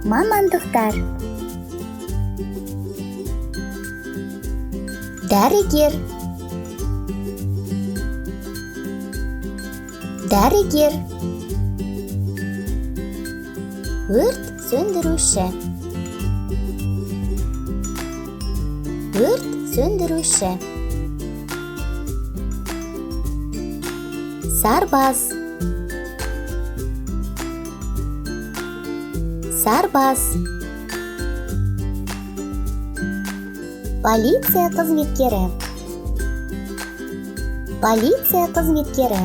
Мамандықтар. Дәрігер. Дәрігер. Өрт сөндіруші. Өрт сөндіруші. Сарбаз. Сарбаз. Полиция қызметкері. Полиция қызметкері.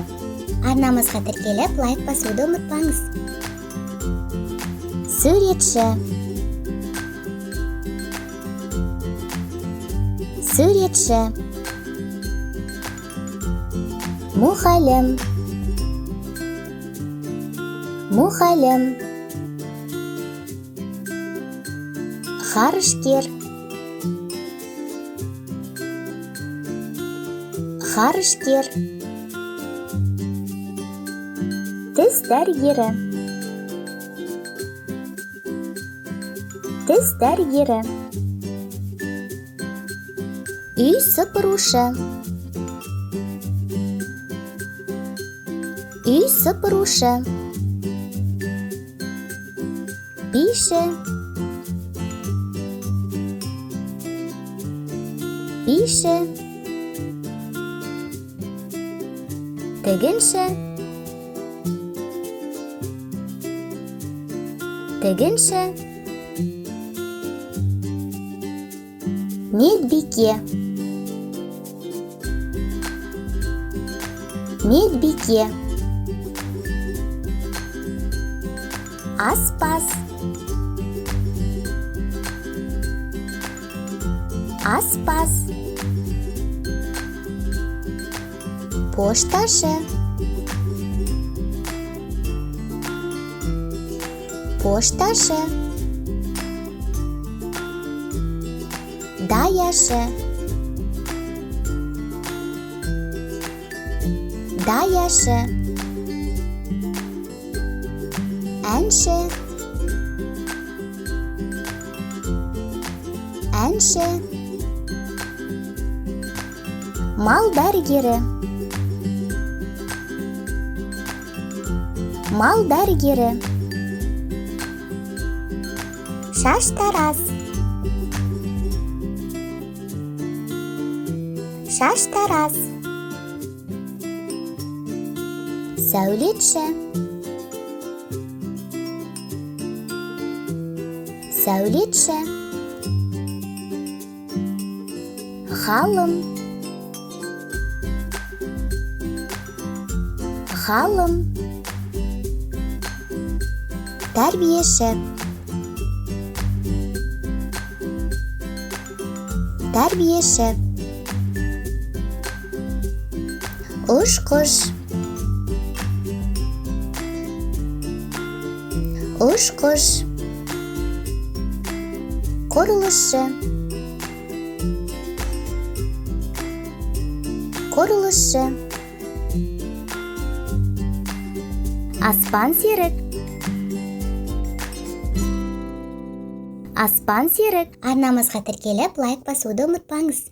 Арнамызға тіркеліп, лайк басуды ұмытпаңыз. Суретші. Суретші. Мұғалім. Мұғалім. Ғарышкер. Ғарышкер. Тіс дәрігері. Тіс дәрігері. Үй сыпырушы. Үй сыпырушы. Биші. Биші. Тігінші. Тігінші. Медбике. Медбике. Аспаз. Аспаз. Пошташы. Пошташы. Даяшы. Даяшы. Әнші. Әнші. Мал дәрігері. Мал дәрігері. Шаштараз. Шаштараз. Сәулетші. Сәулетші. Ғалым. Ғалым. Тәрбиеші. Тәрбиеші. Ұшқыш. Ұшқыш. Құрылысшы. Құрылысшы. Аспан серік. Аспан серік. Арнамызға тіркеліп, лайк басуды ұмытпаңыз.